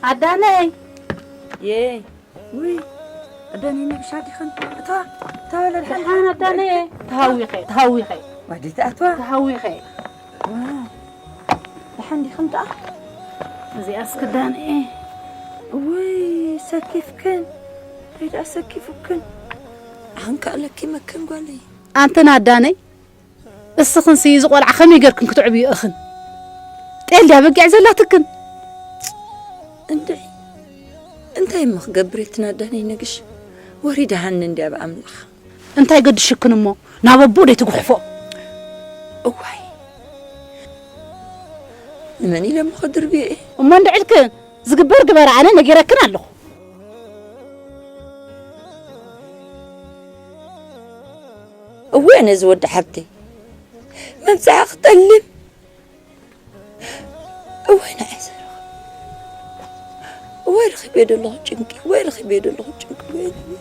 ኣዳነይ። የይ። ውይ፣ ኣዳነይ ነብሻ ዲኽን? እታ፣ እታ ወለድ ሓን ኣዳነይ። ተሃዊኸ፣ ተሃዊኸ። ዋዲት ኣትዋ? ተሃዊኸ። ዋ፣ ደሓን ዲኽን ደኣ? እዚኣ እስኪ ኣዳነይ። ውይ፣ ሰኪፍክን። እንታይ ደኣ ሰኪፉክን? ኣንካ ኣለኪ መከን ጓለይ። ኣንተን ኣዳነይ፣ እስኽንሲ እዚ ቆልዓ ከመይ ጌርክን ክትዕብዮ እኽን? ጤል ድያ በጊዕ ዘላትክን? እንድዒ፣ እንታይ እሞ ክገብር የትናዳነይ ነግሽ? ወሪዳ ሃኒ እንድያ ብኣምላኽ። እንታይ ገድሽክን እሞ ናብ ኣቦ ደይ ትጉሕፎ? እዋይ፣ ንመን ኢለ እሞ ክድርብዮ እየ? እሞ እንድዕልክን ዝግበር ግበራ፣ ኣነ ነጊረክን ኣለኹ። እወ፣ ነዚ ወዲ ሓብተይ መብጽዓ ክጠልም። እወ፣ ንዓይ ዘረኸ። እወ፣ ረኺበዮ ዘለኹ ጭንቂ፣ እወ፣ ረኺበዮ ዘለኹ ጭንቂ፣ እወ፣ እወ።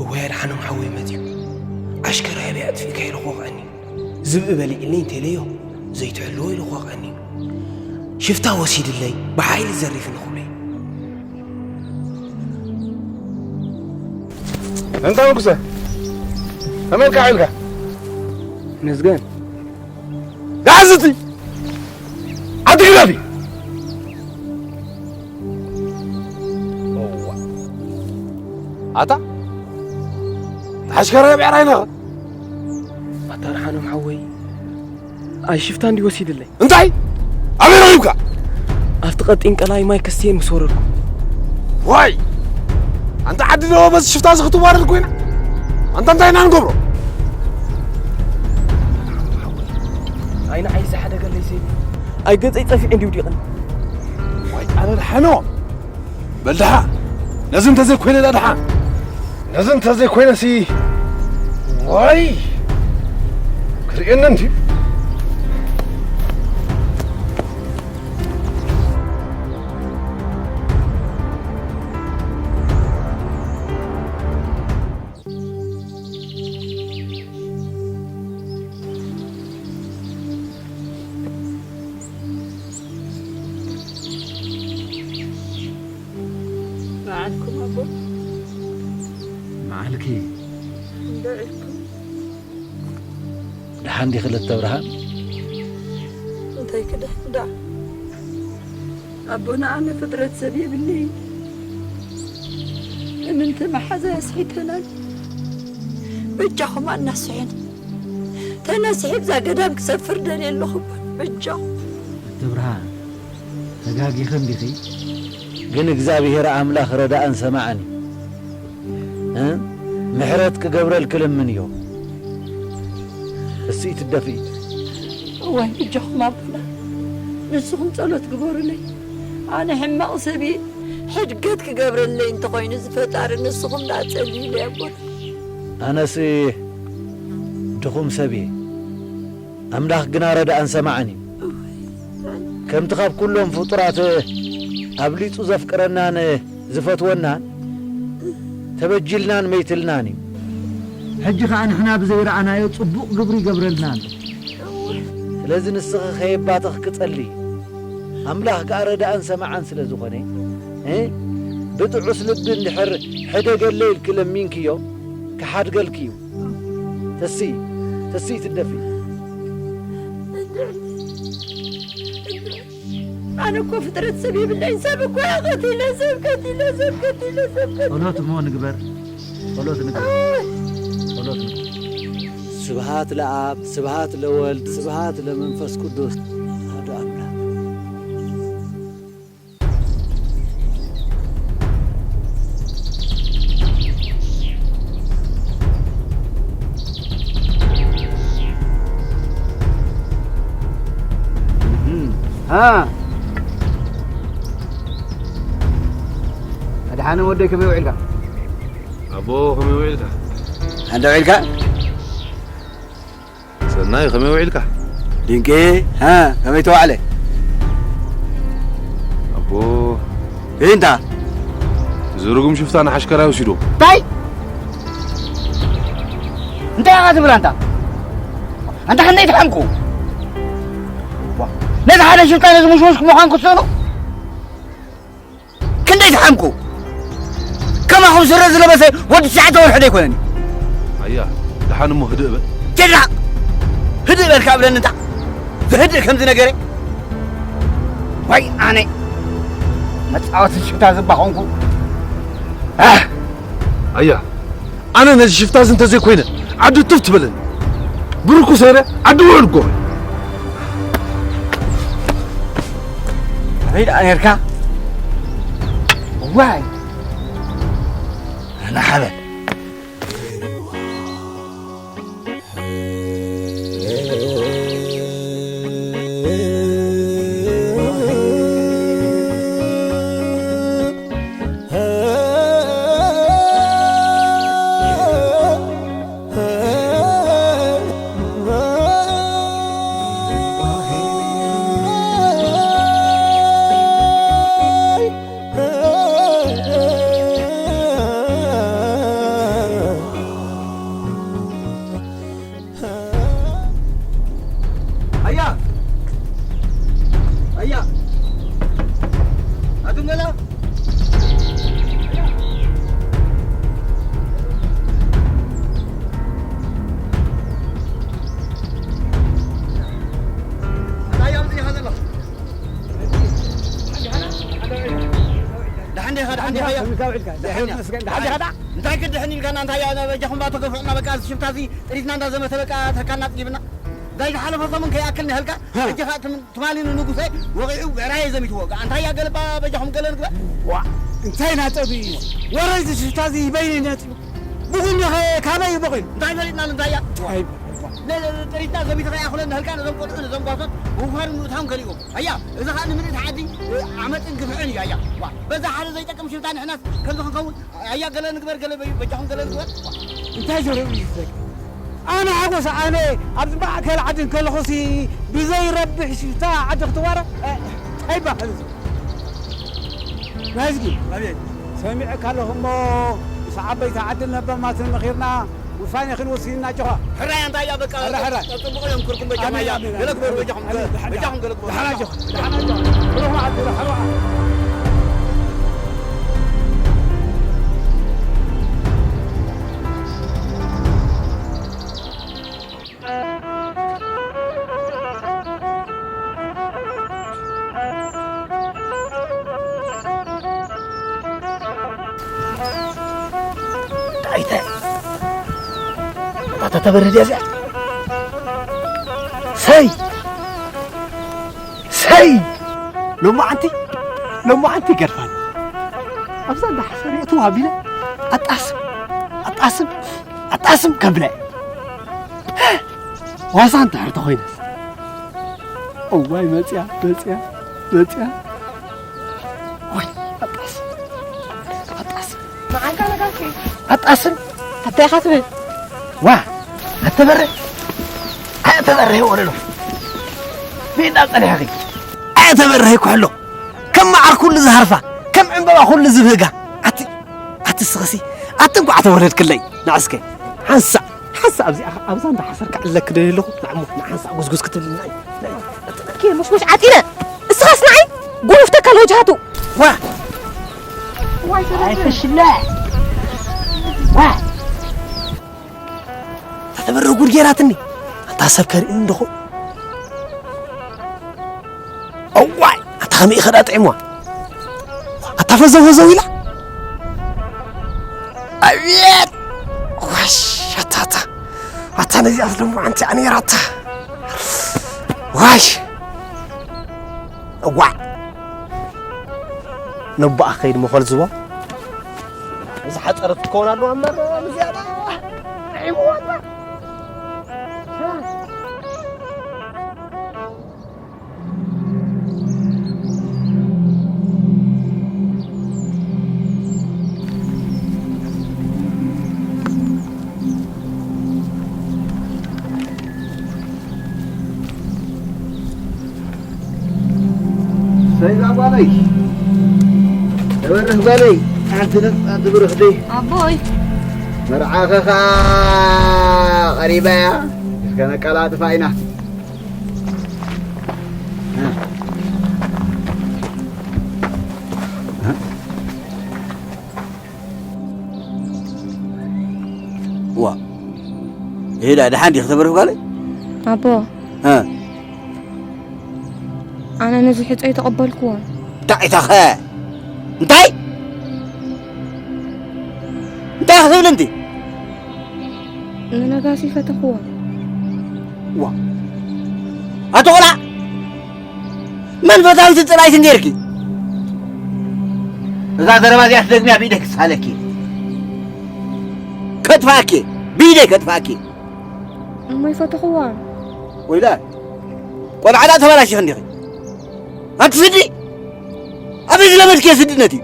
እወ፣ ኣድሓኖም ሓወይ መጺኡ። ኣሽከራይ ኣበይ ኣጥፊእካ ኢሉ ክወቕዐኒ። ዝብኢ በሊዕኒ እንተኢለዮ፣ ዘይትሕልዎ ኢሉ ክወቕዐኒ። ሽፍታ ወሲድለይ፣ ብሓይሊ ዘሪፍኒ ክብለይ። እንታ መጉሰ? ከመይ ኢልካ ውዒልካ? መስገን። ያዝ እቲ! ኣቲ ግደፊ! እዋ። ኣታ? ኣሽከራይ ብዕራይ ነኸ? ኣታ ኣድሓኖም ሓወይ፣ ኣይ ሽፍታ እንዲ ወሲድለይ። እንታይ? ኣበይ ረኺብካ? ኣብቲ ቀጢን ቀላይ ማይ ከስትየን ምስ ወረድኩ። ዋይ! ኣንታ ዓዲ ደወ በዚ ሽፍታ እዚ ክትዋረድ ኮይና? ኣንታ እንታይ ኢና ንገብሮ? ኣይ ንዓይ ዝሓደገለይ ሰብ ኣይ ገጸይ ጸፊዑ እንዲውዲቕኒ። ዋይ ኣነ ድሓኖ! በል ደሓ! ነዚ እንተዘይኮይነ ዳ ደሓ! ነዚ እንተዘይኮይነሲ ዋይ! ክርእየኒ እንድዩ። መዓልኩም ኣቦ። መዓልኪ። እንዶ ኢልኩም። ደሓን ዲኺ ክልተ ብርሃን? እንታይ ክድሕን ደኣ? ኣቦና ኣነ ፍጥረት ሰብ የብለይን። እምንቲ መሓዛ የስሒተናን። በጃኹም ኣናስሑን። ተነስሒ ብዛ ገዳም ክሰፍር ደልየ ኣለኹ። በጃኹም። ክልተ ብርሃን፣ ተጋጊኺ እንዲኺ። ግን እግዚኣብሔር ኣምላኽ ረዳእን ሰማዕን እዩ። እ? ምሕረት ክገብረልኪ ለምንዮ። እስኢ ትደፍኢ። እዋይ፣ በጃኹም ኣቦና፣ ንስኹም ጸሎት ግበሩለይ። ኣነ ሕማቕ ሰብ እየ። ሕድገት ክገብረለይ እንተኾይኑ፣ እዚ ፈጣሪ ንስኹም ደኣ ጸልዩለይ ኣቦና። ኣነስ ድኹም ሰብ እየ። ኣምላኽ ግና ረዳእን ሰማዕን እዩ። ከምቲ ካብ ኩሎም ፍጡራት ኣብሊጹ ዘፍቅረናን ዝፈትወናን፣ ተበጅልናን መይትልናን እዩ። ሕጂ ኸኣ ንሕና ብዘይረኣናዮ ጽቡቕ ግብሪ ይገብረልና ኣሎ። ስለዚ ንስኺ ከየባተኽኪ ጸልዪ። ኣምላኽ ከኣ ረዳእን ሰማዕን ስለ ዝኾነ፣ እ፣ ብጥዑስ ልቢ እንድሕር ሕደገለይ ኢልኪ ለሚንክዮ፣ ክሓድገልኪ እዩ። ተስኢ፣ ተስኢ ትደፊ። ኣነ እኮ ፍጥረት ሰብ የብለይን። ሰብ እኮ እየ ቀቲለ፣ ሰብ ቀቲለ፣ ሰብ ቀቲለ፣ ሰብ ቀቲለ። ጸሎት እሞ ንግበር፣ ጸሎት ንግበር፣ ኣይ። ጸሎት ንግበር። ስብሃት ለኣብ፣ ስብሃት ለወልድ፣ ስብሃት ለመንፈስ ቅዱስ፣ ኣሐዱ ኣምላክ። እህ፣ ሃ። ኣድሓነ ወደይ፣ ከመይ ውዒልካ? ኣቦ፣ ከመይ ውዒልካ? ኣንታ ውዒልካ? ሰናይ፣ ከመይ ውዒልካ? ድንቄ፣ ሃ፣ ከመይ ተዋዕለ? ኣቦ። እንታይ? እዚ ርጉም ሽፍታ ንሓሽከራይ ወሲዶ። እንታይ? እንታይ ኢኻ ትብል ኣንታ? ኣንታ ክንደይ ትሓምቁ? ነዚ ሓደ ሽፍታ ነዚ ሙሽሙሽ ምዃን ክትስእኑ? ክንደይ ትሓምቁ? ከማኹም ስረ ዝለበሰ ወዲ ትሽዓተ ወርሒ ዶ ኣይኮነን? ኣያ፣ ደሓን እሞ ህድእ በል። ጀድራ! ህድእ በል ካብ ብለኒ እንታ። ዝህድእ ከምዚ ነገረ። ዋይ ኣነ። መጻወቲ ሽፍታ ዝባ ኾንኩ። ኣህ! ኣያ፣ ኣነ ነዚ ሽፍታ እዚ እንተዘይኮይነ፣ ዓዲ ቱፍ ትበለኒ። ብርኩ ሰይረ፣ ዓዲ ውዕል ጎበ። ኣበይ ደኣ ነርካ? ዋይ! ኣነ ሓበል። ኣያ! ኣያ! ኣቱም ገላ! ኣያ! ኣያ! ደሓን ዲኻ? ደሓን ዲኻ? ኣያ? ደሓን ዲኻ? ደሓን ዲኻ? እንታይ ክድሕን ኢልካና? እንታይ እያ? በጃኹም ባቶ ገፍዑና። በቃ፣ እዚ ሽፍታ እዚ ጥሪትና እንዳዘመተ፣ በቃ፣ ተካና ጽጊብና። እንታይ ዝሓለፈ ሰሙን ከይኣክል ንህልካ፣ ሕጂ ኸኣ ትም-፣ ትማሊ ንንጉሰ ወቒዑ ብዕራየ ዘሚትዎ። ከኣ እንታይ እያ ገለባ በጃኹም ገለ ንግበር? ዋ፣ እንታይ ናጸቢ እዩ? ወረ እዚ ሽፍታ እዚ በይኑ እዩ ነጺቡ። ብጉኒ ኸ ካበይ እዩ በቒሉ? እንታይ ፈሊጥና እንታይ እያ? ኣይ፣ ነ-፣ ነ-፣ ጥሪትና ዘሚተ ከይኣኽለን ንህልካ ነዞም ቆልዑ ነዞም ጓሶት ምውፋርን ምእታውን ከሊእዎም። ኣያ፣ እዚ ኸኣ ንምልእቲ ዓዲ ዓመጽን ግፍዕን እዩ። ኣያ፣ ዋ፣ በዛ ሓደ ዘይጠቅም ሽፍታ ንሕናስ ከምዚ ክንከውን ኣያ ገለ ንግበር፣ ገለ በይ-፣ በጃኹም ገለ ንግበር። እንታይ ዘረብ እዩ ዝዘግ? ኣነ ሓጎስ፣ ኣነ ኣብዚ ማእከል ዓዲ እንከለኹሲ ብዘይረብሕ ሽፍታ ዓዲ ክትዋረ፣ እ፣ እንታይ ይበሃል እዚ? ናይዝጊ፣ ኣቤት። ሰሚዐካ ኣለኹ እሞ ምስ ዓበይቲ ዓድን ለባማትን መኺርና ውሳኔ ክንወስድ ኢና ኣጆኻ። ሕራይ ኣንታ እያ በቃ። ሕራይ፣ ሕራይ። ጽቡቕ እዮም ክርኩም በጃኹም ኣሜን፣ ኣያ። ኣሜን፣ ገለ ኣሜን። ግበሩ በጃኹም፣ ኣሜን፣ ደሓን በጃኹም ገለ ግበሩ። ደሓን ኣጆኻ፣ ደሓን ኣጆኻ። ብሩኽ መዓልቲ፣ ብሩኽ መዓልቲ። ዳይተ፣ እታ ተተበረ ድያ እዚኣ? ሰይ! ሰይ! ሎማዓንቲ፣ ሎማዓንቲ ይገርፋኒ። ኣብዛ እንዳ ሓሰር የእትዋ ኣቢለ ኣጣስም፣ ኣጣስም፣ ኣጣስም ከብለ። ዋዛ እንድሕር ተኾይነስ። እዋይ መጽያ፣ መጽያ፣ መጽያ። ወይ፣ ኣጣስም፣ ኣጣስም። መዓልካ ነጋሲ። ኣጣስም። ኣታ ኢኻ ትብል። ዋ፣ ኣተበረ። ኣተበረ ወለሎ። ቢና ጸኒሕኺ። ኣተበረ ኩሕሎ። ከም መዓር ኩሉ ዝሃርፋ፣ ከም ዕምበባ ኩሉ ዝብህጋ። ኣቲ፣ ኣቲ ስኽሲ፣ ኣቲ እንኳዕ ተወለድክለይ፣ ንዕስከ። ሓንሳእ፣ ሓንሳእ ኣብዚኣ፣ ኣብዛ እንዳ ሓሰርካ ኣለክ ደልየ ኣለኹ። ንዓሞ፣ ንሓንሳእ ጉዝጉዝ ክትብልናይ። ኬ፣ ሙሽ፣ ሙሽ፣ ዓጢነ። እስኻስ ንዓይ፣ ጉኑፍተካ ለወጅሃቱ። ዋ! ዋይ፣ ሰበብ። ኣይ፣ ፍሽለ። ዋ! እታ ተበረ ጉድ ጌራትኒ። ኣታ ሰብ ከርእዩ እንደኹ። እዋይ፣ ኣታ ከመይ ኢኸ ደኣ ጥዒምዋ? ኣታ ፈዘው ፈዘው ኢላ። ኣቤት! ዋሽ፣ ኣታ፣ ኣታ፣ ኣታ ነዚኣ ዝለምዓ እንታይ እያ ነይራታ? ዋሽ! እዋይ! ነቦኣ ከይድ መኾል ዝቦ። እዚ ሓጸረት ክትከውን ኣለዋ እምበር፣ ዝያዳ ጥዒምዋ እምበር። ሰይዛ ጓለይ፣ ተበርህ ጓለይ፣ ሓንቲ ነጻ ትብርኽቲ። ኣቦይ። መርዓኸ ኸኣ ቀሪባ እያ። እስከ ነቀላጥፋ ኢና። ዋ፣ ይሄዳ ደሓን ዲኺ ተበርህ ጓለይ? ኣቦ። እ። ኣነ ነዚ ሕጸይ ተቐበልክዎ። እንታይ ኢታኸ? እንታይ? እንታይ ክትብል እንቲ? ንነጋሲ ፈተኽዎ። ዋ። ኣቶ ቆልዓ፣ መን ፈታዊትን ጸላኢትን ጌርኪ? እዛ ዘረባ እዚኣ ትደግምያ ብኢደይ ክስሃለኪ። ከጥፋኣኪ፣ ብኢደይ ከጥፋኣኪ። እሞ ይፈተኽዋ። ወይላ፣ ቆልዓ ደኣ ተበላሺኺ እንዲኺ። ኣንቲ ስዲ፣ ኣበይ ዝለመድክዮ ስድነት እዩ?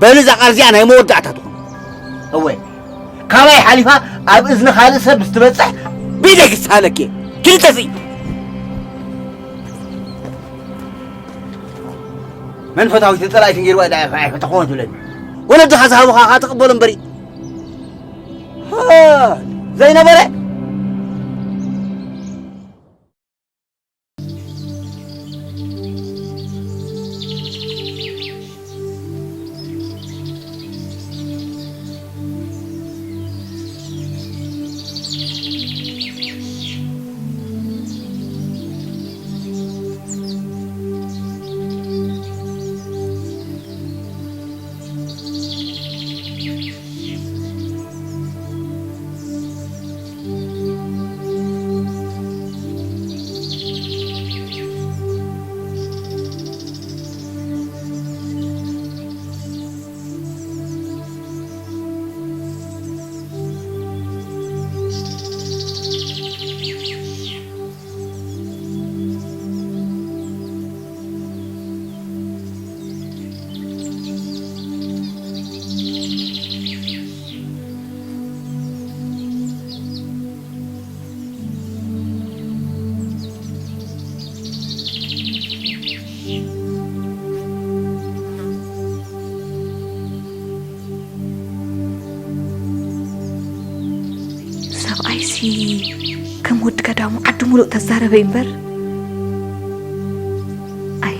በሊ እዛ ቃል እዚኣ ናይ መወዳእታ ትኹን። እወ፣ ካባይ ሓሊፋ ኣብ እዝኒ ካልእ ሰብ ምስ ትበጽሕ ብኢደይ ክስሃለኪ። ክልተ ስይ። መን ፈታዊትን ጸላኢትን ገይርዋ ኢላ ኣይፈተኽዎን ትብለኒ። ወለድኻ ዝሃቡኻ ኸዓ ተቐበሎ እምበሪ። ሃ፣ ዘይነበረ። ሰብኣይሲ ከም ወዲ ገዳሙ ዓዲ ሙሉእ ተዛረበ እምበር። ኣይ።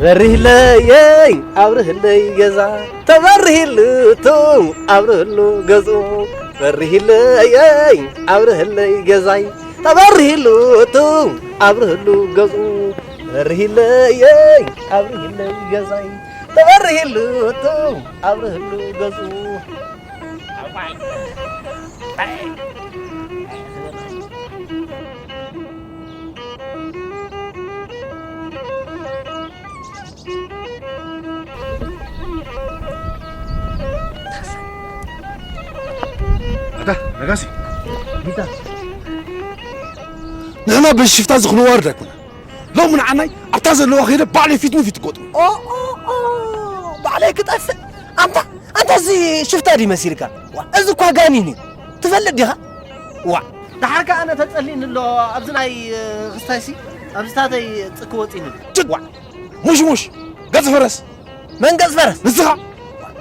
በሪህለየይ ኣብርህለይ ገዛ ተበሪህሉ ቱ ኣብርህሉ ገዝኡ በሪህለየይ ኣብርህለይ ገዛይ ተበሪህሉ ቱ ኣብርህሉ ገዝኡ በሪህለየይ ኣብርህለይ ገዛይ ተበሪህሉ ቱ ኣብርህሉ ገዝኡ ኣታ ነጋሲ ቢታ ንሕና በሽፍታ ዝኽልዋ ርዳ ኣይኮነ ሎም ንዓናይ ኣብታ ዘለዋ ከይደ ባዕለይ ፊት ንፊት ገጥሙ ኦ ኦ ኦ ባዕለይ ክጠፍእ ኣንታ ኣንታ እዚ ሽፍታ ድዩ መሲልካ ዋ፣ እዚ እኳ ጋኒን እዩ ትፈልጥ ዲኻ ዋ። ደሓር ከኣ ኣነ ተጸሊኒ ኣሎ ኣብዚ ናይ ክስታይሲ ኣብዚ ታተይ ጽኪ ወጺኒ ኣሎ። ዋ። ሙሽሙሽ ገጽ ፈረስ መን ገጽ ፈረስ ንስኻ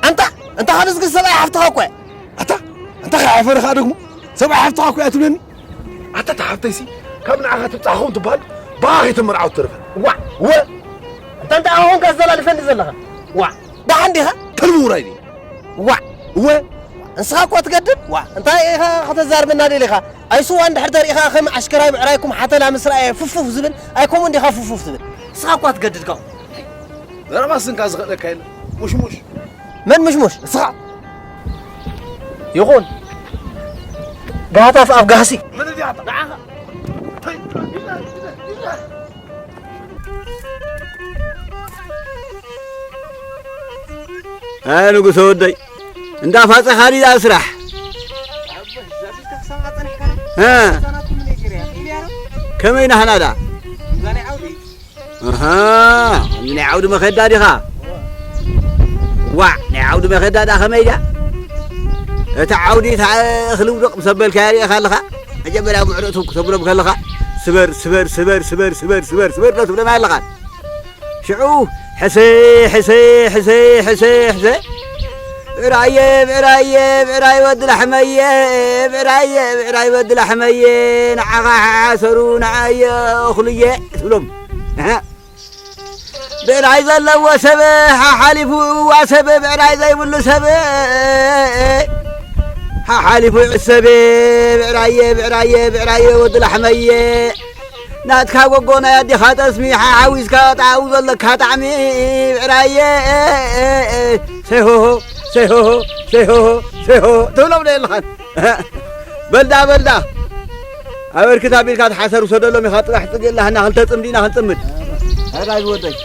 ኣንታ እንታ ካልስ ግን ሰብኣይ ሓፍትኻ እኮ እያ። ኣታ ኣንታ ከይሓፈረ ከኣ ደግሞ ሰብኣይ ሓፍትኻ እኮ እያ ትብለኒ ኣታ ተሓፍተይሲ ካብ ንዓኻ ትብጻሕኹም ትበሃል ብኻ ከይተመርዓው ትርፈ ዋ ወ እንታ እንታይ ኣኹም ከዘላልፈኒ ዘለኻ ዋ ደሓን ዲኻ ከልቢ ውራይ ድዩ ዋ እወ ንስኻ እኳ ትገድል ዋ እንታይ ኢኻ ከተዛርበና ደሊኻ ኣይስዋ እንድሕር ተሪኢኻ ከም ኣሽከራይ ብዕራይኩም ሓተላ ምስ ረኣየ ፍፍፍ ዝብል ኣይከምኡ እንዲኻ ፍፍፍ ትብል ንስኻ እኳ ትገድል ካብኡ ዘረባ ስንካ ዝኽእለካ የለ ሙሽሙሽ መን ምሽሙሽ ንስኻ ይኹን ጋህታፍ ኣብ ጋህሲ ኣይ ንጉሰ ወደይ እንዳ ፋፀኻ ድዩ ኣብ ስራሕ ከመይ ናህና ዳ ኣሃ ናይ ዓውዲ መኸዳ ዲኻ ዋዕ ናይ ዓውዲ መኸዳ ዳ ከመይ ድያ እቲ ዓውዲ እኽሊ ውድቕ ምስ ኣበልካያ ሪኢኻ ኣለኻ መጀመርያ ምዕሩእ ተብሎም ከለኻ ስበር ስበር ስበር ስበር ስበር ስበር ስበር ዶ ትብለና ኣለኻ ሽዑ ሕሰ ሕሰ ሕሰ ሕሰ ሕሰ ብዕራየ ብዕራየ ብዕራይ ወዲ ላሕመየ ብዕራየ ብዕራይ ወዲ ላሕመየ ንዓኻ ሓሰሩ ንዓየ እኽሉየ ትብሎም ብዕራይ ዘለዎ ሰብ ሓሓሊፉ ዋሰብ ብዕራይ ዘይብሉ ሰብ ሓሓሊፉ ይዕሰብ ብዕራየ ብዕራየ ብዕራየ ወዲ ላሕመየ ናትካ ጎጎ ናይ ኣዴኻ ጠስሚ ሓሓዊስካ ጣዕው ዘለካ ጣዕሚ ብዕራየ ሰይሆሆ ሰይሆሆ ሰይሆሆ ሰይሆሆ ትብሎም ዶ የለኻን በልዳ በልዳ ኣበርክት ኣቢልካ ትሓሰር ውሰደሎም ኢኻ ጥራሕ ፅግእ ላህና ክልተ ፅምዲ ኢና ክንፅምድ ኣራይ ዝወደይ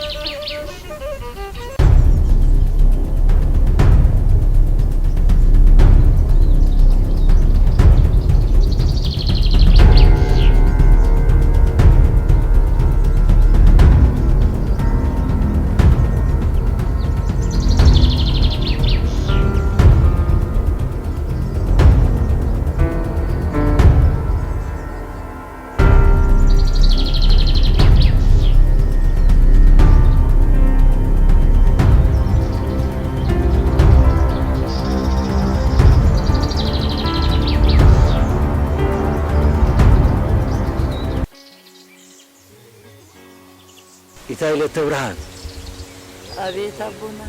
ኢታይ ለተብርሃን ኣቤት ኣቦና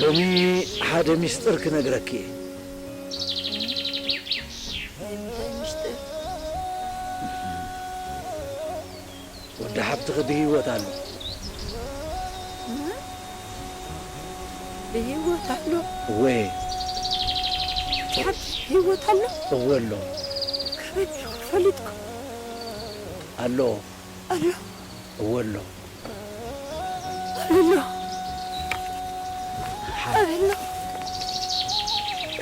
ሎሚ ሓደ ሚስጥር ክነግረኪ እየ እንታይ ምሽጥር ወዲ ሓብትኺ ብህይወት ኣሎ ብህይወት ኣሎ እወ እቲ ሓብቲ ብህይወት ኣሎ እወ ኣሎ ካበይ ፈሊጥኩም ኣሎ ኣሎ እወ ኣሎ ኣሎ ኣሎ ኣሎ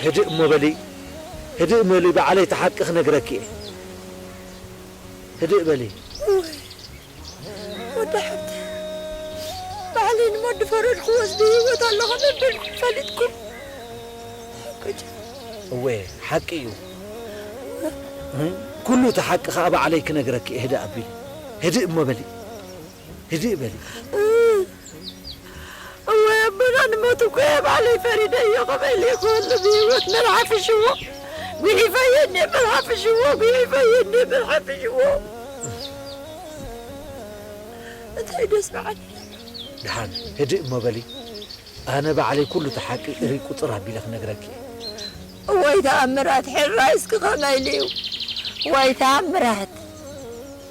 ህድእ እሞ በሊ ህድእ መሊ ባዕለይ እቲ ሓቂ ክነግረኪ እየ ህድእ በሊ እወ ወዲ ሓብቲ ባዕለይ ንመዲ ፈረድክዎስ ብህይወት ኣለኹ መበልኩም ፈሊጥኩም ሕቅጭ እወ፣ ሓቂ እዩ። እ? ኩሉ እቲ ሓቂ ከኣ ባዕለይ ክነግረኪ እየ። ህድእ ኣቢሊ። ህድእ እሞ በሊ። ህድእ በሊ። እወ ኣቦና ንሞት እኮ እየ ባዕለይ ፈሪደ እየ። ከመይ ኢለ ክወሉ ብህይወት መርሓፍሽዎ? ጉሒፈየኒ መርሓፍሽዎ፣ ጉሒፈየኒ መርሓፍሽዎ። እንታይ ደስ በዓል። ደሓን ህድእ እሞ በሊ። ኣነ ባዕለይ ኩሉ እቲ ሓቂ እሪ ቁጽር ኣቢለ ክነግረኪ እየ። ወይ ተኣምራት፣ ሕራይ እስኪ ከመይ ኢሉ እዩ? ወይ ተኣምራት፣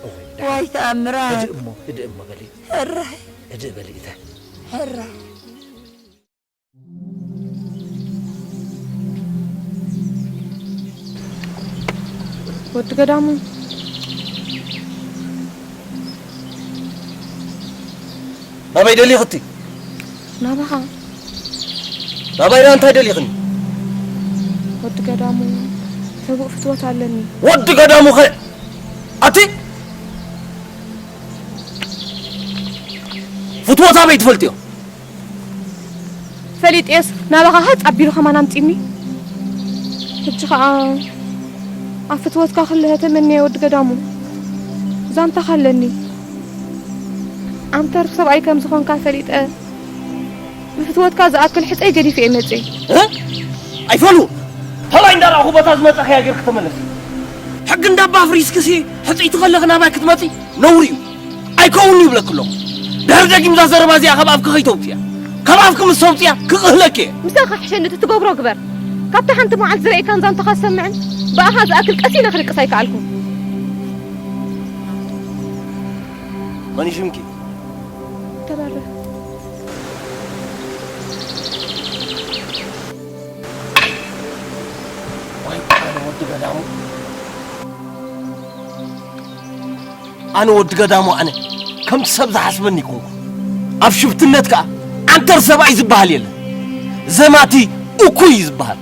እወ፣ ደሓን። ወይ ተኣምራት። ህድእ እሞ፣ ህድእ እሞ በሊ። ሕራይ። ህድእ በሊ እተ። ሕራይ። ወዲ ገዳሙ። ናበይ ደሊኽቲ? ናባኻ። ናባይ ደኣ እንታይ ደሊኽኒ? ወዲ ገዳሙ፣ ሕቡእ ፍትወት ኣለኒ። ወዲ ገዳሙ ኸ? ኣቲ ፍትወት ኣበይ ትፈልጥዮ? ፈሊጤስ ናባኻ ሃጽ ኣቢሉ ከማን ኣምጺኒ። ሕጂ ኸኣ ኣብ ፍትወትካ ክልሀ ተመንየ ወዲ ገዳሙ። ዛንታኻ ኣለኒ። ዓንተር ሰብኣይ ከም ዝኾንካ ፈሊጠ፣ ንፍትወትካ ዝኣክል ሕጸይ ገዲፈ እየ መጽየ። እ? ኣይፈሉ! ተላይ እንዳረኣኹ ቦታ ዝመጻኽያ ጌርክ ተመለስ። ሕጊ እንዳባ ኣፍሪስክሲ ሕጽይቲ ከለኺ ናባይ ክትመጺ ነውሪ እዩ። ኣይከውን ይብለክ ኣለኹ። ድሕሪ ደጊም እዛ ዘረባ እዚኣ ካብ ኣፍኪ ከይተውፅያ። ካብ ኣፍኪ ምስ ተውፅያ ክቕህለክ እየ። ምሳኻ ሕሸኒ እቲ ትገብሮ ግበር። ካብታ ሓንቲ መዓልቲ ዝረኤካን ዛንታኻ ዝሰምዕን ብኣኻ ዝኣክል ቀስ ኢለ ክድቅስ ኣይከኣልኩን። መን እዩ ሽምኪ? ተበርህ። ወይ ኣነ ወዲ ገዳሙ። ኣነ ወዲ ገዳሙ ኣነ ከምቲ ሰብ ዝሓስበኒ ይኮንኩ። ኣብ ሽፍትነት ከኣ ዓንተር ሰብኣይ ዝበሃል የለን። ዘማቲ እኩይ እዩ ዝበሃል።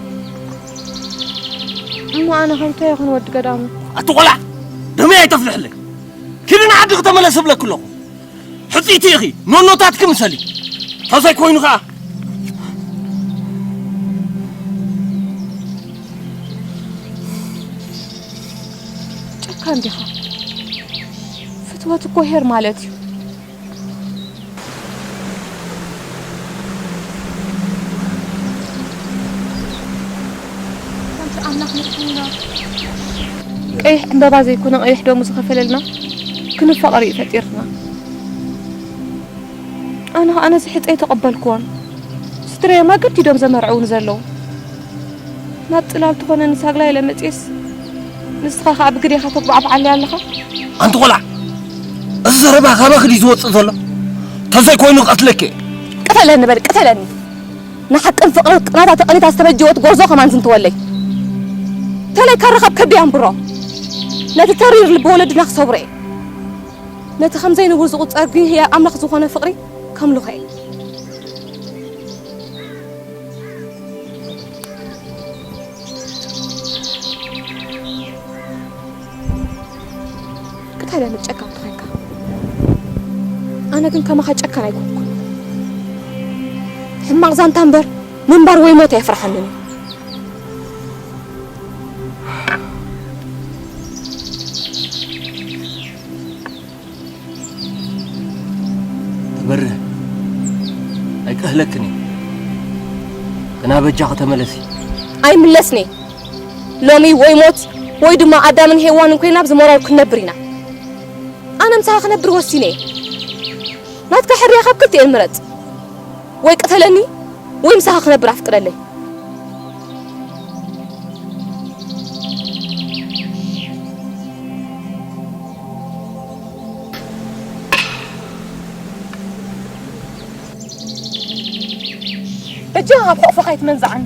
እሞ ኣነ ከምቶ ይኹን ወዲ ገዳሙ። ኣቲ ቆልዓ ደመይ ኣይተፍልሕለይ። ኪዲ ንዓዲ ክተመለስ እብለኪ ኣለኹ። ሕጽይቲ ኢኺ፣ ኖኖታት ክምሰሊ። ተዘይ ኮይኑ ኸኣ። ጨካን ዲኻ? ፍትወት እኮ ሄር ማለት እዩ። ከምቲ ኣምላኽ መድሓኒና ቀይሕ ዕምበባ ዘይኮነ ቀይሕ ደሙ ዝኸፈለልና ክንፋቐር እዩ ፈጢርና። ኣነ ኸኣ ነዚ ሕጸይ ተቐበልክዎን። ስድረዮም ኣገዲዶም ዘመርዕዉኒ ዘለዉ። ናብ ጽላል ትኾነኒ ሳግላ ኢለ መጽየስ፣ ንስኻ ኸኣ ብግዴኻ ተጉባዕብዓለይ ኣለኻ? ኣንቲ ቖልዓ፣ እዚ ዘረባ ካባኺ ድዩ ዝወጽእ ዘሎ? ተዘይኮይኑ ክቐትለኪ እየ። ቅተለኒ በል፣ ቅተለኒ። ንሓቅን ፍቕርን ቅናታ ተቐኒታ ዝተበጀወት ጎርዞ ከማን ዝንተወለይ። ተለይካ ረኸብ ከቢያ እምብሮ። ነቲ ተሪር ልቢ ወለድና ክሰብሮ እየ። ነቲ ከም ዘይንቡር ዝቑጸር ግን ህያብ ኣምላኽ ዝኾነ ፍቕሪ ከምልኾ እየ። ቅተለኒ ጨካን ተኾንካ። ኣነ ግን ከማኻ ጨካን ኣይኮንኩን። ሕማቕ ዛንታ እምበር ምንባር ወይ ሞት ኣየፍርሓንን እዩ። ትበርህ ኣይቀህለክን እዩ። ግና በጃኺ ተመለሲ። ኣይምለስን እየ። ሎሚ ወይ ሞት ወይ ድማ ኣዳምን ሄዋንን ኮይና ኣብዚ መራር ክንነብር ኢና። ኣነ ምሳኻ ክነብር ወሲነ እየ። ናትካ ሕርያ ካብ ክልቲኤን ምረጽ። ወይ ቅተለኒ ወይ ምሳኻ ክነብር ኣፍቅደለይ። በጃኻ ካብ ሕቑፍኻ ኣይትመንዝዓኒ።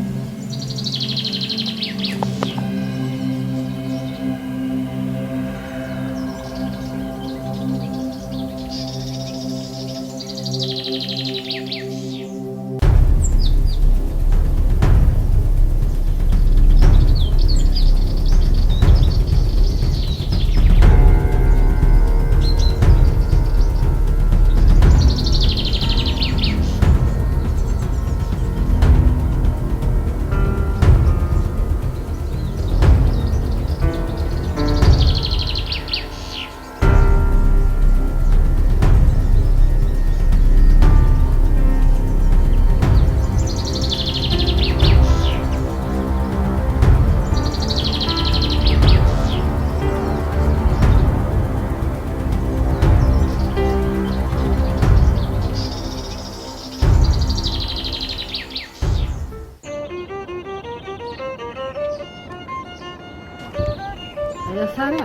መሳርያ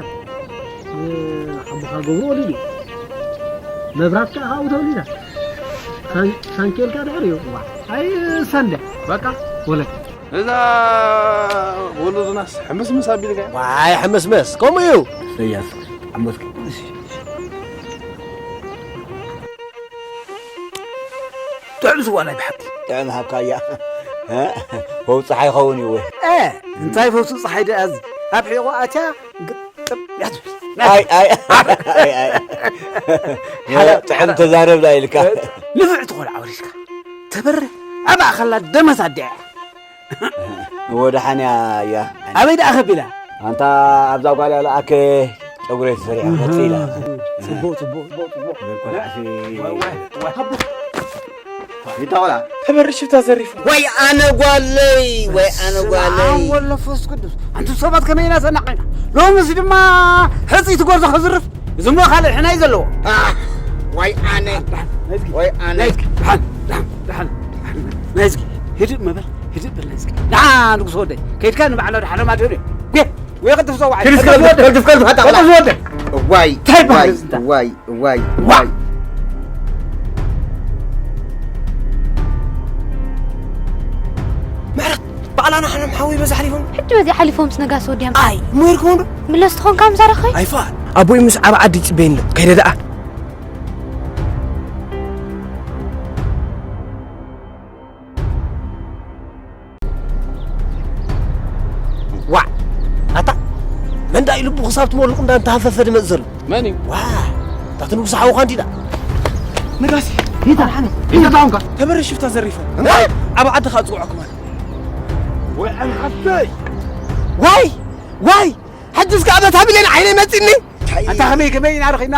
ሓቦኻ ገብሩ ወሊዱ። መብራት ከዓ ካብኡ ተወሊዳ። ሳን-፣ ሳንኬልካ ድሕር እዩ። ዋ፣ ኣይ ሳንደ። በቃ። ወለ። እዛ ወለዱናስ ሕምስምስ ኣቢልካ። ዋይ ሕምስምስ፣ ከምኡ እዩ። ኢሳያስ፣ ዓመት ጥዕም ዝዋላይ ብሓቂ። ጥዕም ሃብካ እያ። ፈውፂ ሓይኸውን እዩ ወይ? እ፣ እንታይ ፈውፂ ፀሓይ ደኣ እዚ? ኣብ ሒቑ ኣትያ ግጥም እያ ትብል። ኣይ፣ ኣይ፣ ኣይ፣ ኣይ። ጥዕም ተዛረብና ኢልካ። ንፍዕቲ ቆልዓ ወሪስካ። ተበርህ ኣብ ማእኸላ ደመት ኣዲኣ እያ። ወደሓንያ እያ። ኣበይ ደኣ ከቢላ? ኣንታ ኣብዛ ጓል ያለኣክ ጨጉረይ ተሰሪዓ መፅእ ኢላ። ጽቡቕ፣ ጽቡቕ፣ ጽቡቕ፣ ጽቡቕ። ይታ ቆልዓ። ተበርሽ ብታ ዘሪፉ። ወይ ኣነ ጓለይ፣ ወይ ኣነ ጓለይ። ስብሓን ወመንፈስ ቅዱስ። ኣንቱም ሰባት ከመይ ኢና ተናቒና? ሎምስ ድማ ሕጺ ትጎርዞ ክዝርፍ። እዚ እሞ ካልእ ሕናይ ዘለዎ። ኣህ፣ ወይ ኣነ። ደሓን፣ ናይ እዝጊ። ወይ ኣነ። ናይ እዝጊ። ደሓን፣ ደሓን፣ ደሓን፣ ደሓን። ናይ እዝጊ። ህድእ መበል፣ ህድእ በል ናይ እዝጊ። ደሓን፣ ንጉስ ወደይ። ከይድካ ንባዕላ ደሓን ማድሪ። ጉየ፣ ጉየ፣ ቅልጥፍ ሰው ዋዓይ። ቅልጥፍ፣ ቅልጥፍ፣ ቅልጥፍ፣ ቅልጥፍ፣ ኣታ ቅልጥፍ ቆልዓ። ወደይ። እዋይ፣ ታይም እዋይ፣ ማለት እንታ? እዋይ፣ እዋይ፣ ዋዕ። እዋይ። ምሕረት፣ ባዕላና ሓሎም ሓወይ በዛ ሓሊፎም። ሕጂ በዚ ሓሊፎምስ ነጋሲ ወዲያም። ኣይ፣ እሞ ይርከቦም ዶ? ምለስ ትኾንካ ምሳረኸይ? ኣይፋል። ኣቦይ ምስ ዓብ ዓዲ ይጽበየኒ ኣሎ። ከይደ ደኣ። ዋዕ! ኣታ መን ደኣ እዩ ልቡ ክሳብ ትመልቕ እንዳ እንተሃፈፈ ድመጽእ ዘሎ? መን እዩ? ዋዕ! እታ እቲ ንጉስ ሓውኻ እንዲዳ። ነጋሲ፣ ይታ፣ ይታ ታውንካ። ተበረ ሽፍታ ዘሪፈ። እንታይ? ኣብ ዓዲ ከኣ ጽውዖ ክማን። ወይ ኣነ ሓፍተይ! ዋይ! ዋይ! ሕጂ እስከ ኣመት ሃቢለን ዓይነይ መጺኒ። ኣታ ከመይ፣ ከመይ ኢና ረኺብና?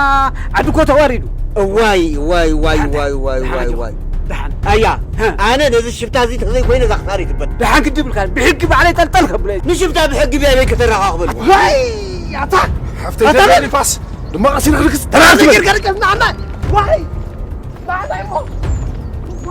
ዓዲ እኮ ተዋሪዱ። እዋይ፣ እዋይ፣ እዋይ፣ ደሓን፣ እዋይ፣ እዋይ፣ ደሓን፣ እዋይ፣ እዋይ። ደሓን። ኣያ፣ ሀ። ኣነ ነዚ ሽፍታ እዚ ተዘይኮይነ እዛ ክሳር ይትበል። ደሓን ግዲ ብልካ፣ ብሕጊ ባዕለይ ጠልጠል ከብሎ። ንሽፍታ ብሕጊ ብኣበይ ከተረኻኽበሉ? ዋይ፣ ኣታ፣ ሓፍተይ ኣታ፣ ደሊፋስ፣ ድማ ቀሲና ክልክስ ተራርት በል። ጌርካ ርቀስ ንዓና። ዋይ፣ ንዓና እሞ። ዋ፣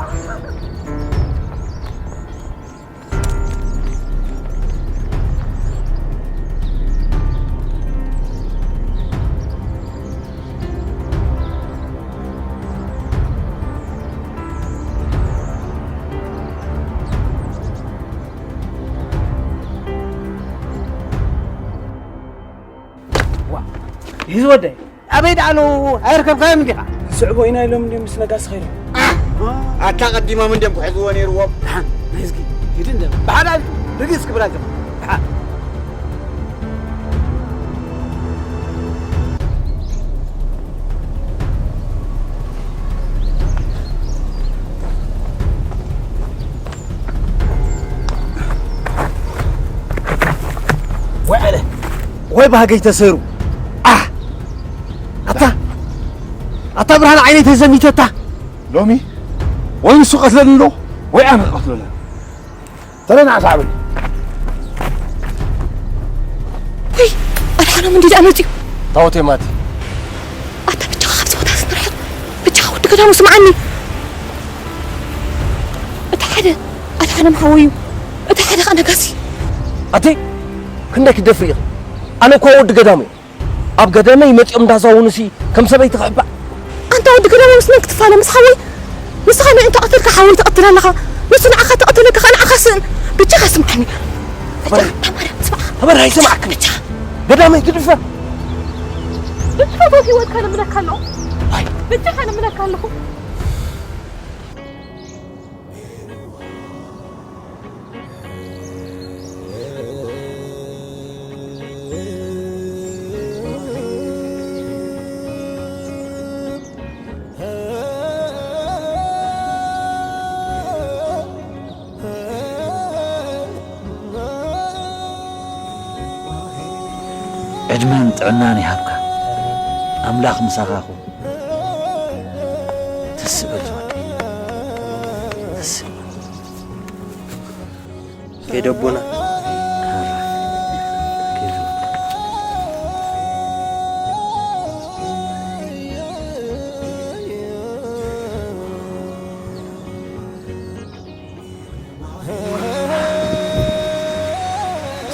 ይህ ወደይ። ኣበይ ደኣ ኣለዉ? ኣይረከብካዮምን ዲኻ? ስዕቦ ኢና ኢሎም እንድዮም ምስ ነጋሲ ኸይዶም። ኣታ ቀዲሞም እንድዮም ክሕዝዎ ነይርዎም። ደሓን፣ ናይ ህዝጊ፣ ሂድ እንደ ብሓደ ኣቢቱ ርግጽ ክብላ ኣለኹ። ደሓን። ወይ ኣነ፣ ወይ ባህገይ ተሰይሩ። ኣህ! ኣታ፣ ኣታ ብርሃን ዓይነይ ተዘሚተታ። ሎሚ ወይ ንሱ ቀትለኒ ኣሎ፣ ወይ ኣነ ክቐትሎ ኣለኒ። ተለና ሳዕብል። ወይ፣ ኣድሓኖም እንዲ ደኣ መጺኡ። ታወት የማቲ። ኣታ ብቻኻ ካብዚ ቦታ ስንርሕቕ። ብቻኻ ወዲ ገዳሙ ስምዓኒ። እቲ ሓደ ኣድሓኖም ሓወይ እዩ። እቲ ሓደ ኸኣ ነጋሲ። ኣቲ፣ ክንደይ ክደፍሪ ኢኺ? ኣነ እኳ ወዲ ገዳሙ እየ። ኣብ ገደመይ መጺኦም እንዳዛወኑሲ ከም ሰበይቲ ክሕባእ። ኣንታ ወዲ ገዳሙ ምስ መን ክትፋለ? ምስ ሓወይ? ንስኻ ንእንተ ቀተልካ ሓወይ ትቐትል ኣለኻ። ንሱ ንዓኻ ተቐተለካ ኸኣ ንዓኻ ስእን። ብቻኻ ስምዓኒ። ብቻ፣ ተበረ-፣ ኣታ ማርያም፣ ስምዓኻ። ተበረ ኣይሰማዕክን። ብቻ። ገዳመይ ግድፈ። ብቻ ዶ ህይወትካ ንምለካ ኣለኹ። ኣይ። ብቻኻ ንምለካ ኣለኹ። ዕድመን ጥዕናን ይሃብካ ኣምላኽ ምሳኻ ኹን። ተስእ በል ዝወደይ፣ ተስእ በል። ከይደ ኣቦና።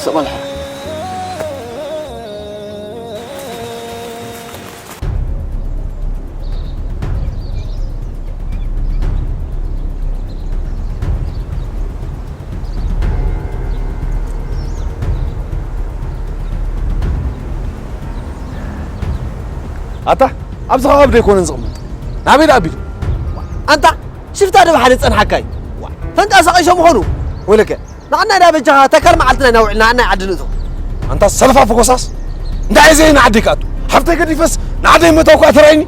ስቕ በል። ኣታ ኣብዚ ከባቢ ዶ ኣይኮነን ዝቕመጥ? ናበይ ደኣ ኣቢሉ? ኣንታ ሽፍታ ዶ ብሓደ ጸንሓካይ? ፈንጣ ሰቒሾም ምኾኑ? ወለከ ንዓና ዳ በጃኻ ተካል መዓልትና ኢና ውዕልና ኣናይ ዓዲ ንእቶ። ኣንታ ሰልፋ ፈጎሳስ እንታይ እየ ዘይ ንዓደይ ክኣቱ? ሓፍተይ ገዲፈስ ንዓደይ መታው ከኣ ተራይኒ?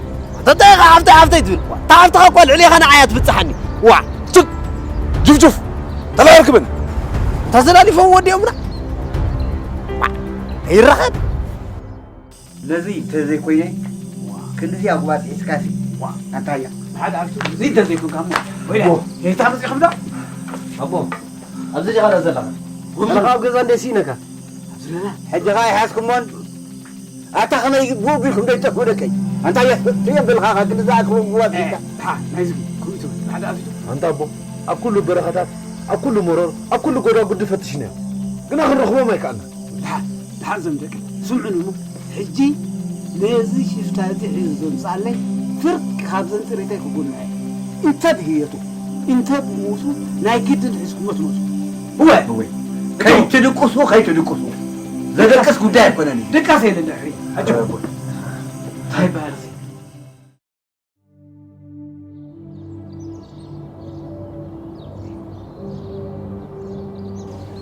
ተጠየኻ ሓፍተይ ሓፍተይ ትብል። እታ ሓፍትኻ እኳ ልዕሌኻ ንዓያ ትብጽሓኒ። ዋዕ! ችክ! ጅፍጁፍ! ተላየርክብን! ተዘላሊፎም ወዲኦምና። ዋዕ! ይረኸብ! ነዚ እንተዘይኮይነ ክንድዚ ኣጉባጥ ሒዝካሲ ኣንታያ ሓደ ኣብቱ እዚ እንተዘይኮንካ እሞ ወይዳ ሄታ መፂኹም ዶ ኣቦ ኣብዚ ዲኻ ዳ ዘለኻ ኣብ ገዛ እንደ ሲኢነካ ሕጂ ኸዓ ይሓዝኩሞን ኣታ ከመይ ብኡ ቢልኩም ዶ ይጠፍኡ ደቀይ ኣንታያ ትየብልኻ ክንድዚ ኣክብሩ ጉባጥ ሒዝካ ናይዚ ኩሚቱ ሓደ ኣብቱ ኣንታ ኣቦ ኣብ ኩሉ በረኻታት ኣብ ኩሉ መሮር ኣብ ኩሉ ጎዳጉዲ ፈትሽናዮ ግና ክንረኽቦም ኣይከኣልና ድሓን ድሓን ዘም ደቂ ስምዑኒ እሞ ሕጂ ነዚ ሽፍታ እዚ ሒዙ ዘምፅኣለይ ፍርቂ ካብ ዘንፅሪተይ ክጉንዐ እንተ ድህየቱ እንተ ብሞቱ ናይ ግድን ሒዝኩሞ ትመፁ እወ እወ ከይትድቅሱ ከይትድቅሱ ዘደቅስ ጉዳይ ኣይኮነን እዩ ድቃስ የለን ድሕሪ ኣጆ እንታይ ይበሃል እዚ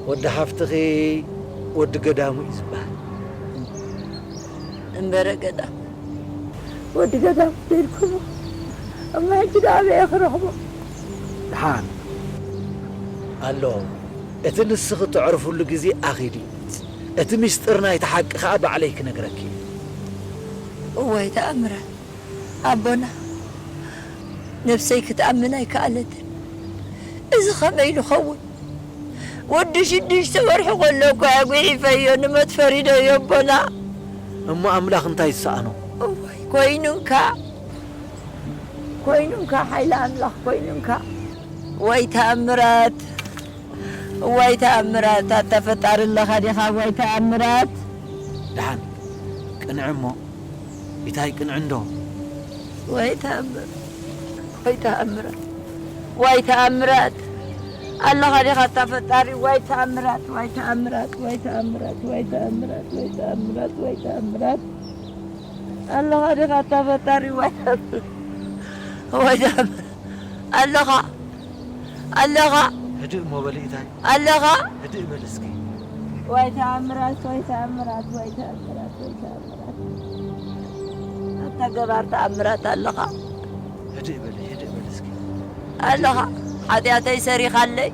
ወዲ ሓፍትኺ ወዲ ገዳሙ እዩ ዝበሃል። እምበረ ገዳም ወዲ ገዳም ደልኩሞ እሞ ሕጂ ዶ ኣበየ ክረኽቦ? ደሓን ኣሎ። እቲ ንስኺ ተዕርፍሉ ግዜ ኣኺዱ እዩ። እቲ ምስጢር ናይቲ ሓቂ ኸኣ ባዕለይ ክነግረኪ እየ። እዋይ ተኣምራት ኣቦና ነብሰይ ክትኣምን ኣይከኣለትን። እዚ ኸመይ ንኸውን? ወዲ ሽዱሽተ ወርሒ ከሎ እኮ ኣጉሒፈዮ ንመጥፈሪ ዶ የቦና። እሞ ኣምላኽ እንታይ ዝሰኣኖ? እዋይ ኮይኑንካ ኮይኑንካ ሓይሊ ኣምላኽ ኮይኑንካ። ወይ ተኣምራት እዋይ ተኣምራት ኣታ ፈጣሪ ኣለኻ ዲኻ እዋይ ተኣምራት። ደሓን ቅንዒ እሞ ኢታይ ቅንዒ እንዶ። ወይ ተኣምር ወይ ተኣምራት ወይ ተኣምራት ኣለኻ ዲኻ ኣታ ፈጣሪ ወይ ተኣምራት ወይ ተኣምራት ወይ ተኣምራት ወይ ተኣምራት ወይ ተኣምራት ወይ ተኣምራት ኣለኻ ዲኻ ኣታ ፈጣሪ ወይ ተኣምራት ወይ ተኣምራት ኣለኻ ኣለኻ ህድእ እሞ በሊ ኢታይ ኣለኻ ህድእ በል እስኪ ወይ ተኣምራት ወይ ተኣምራት ወይ ተኣምራት ወይ ተኣምራት ኣታ ገባር ተኣምራት ኣለኻ ህድእ በሊ ህድእ በል እስኪ ኣለኻ ሓጢኣተይ ሰሪኻለይ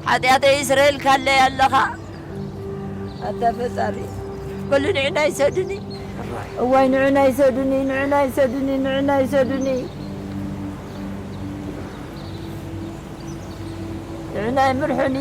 ሓጢኣተይ ይስረየልካለይ ኣለኻ ኣታ ፈጣሪ ኩሉ ንዕናይ ሰዱኒ እዋይ ንዕናይ ሰዱኒ ንዕናይ ሰዱኒ ንዕናይ ሰዱኒ ንዕናይ ምርሑኒ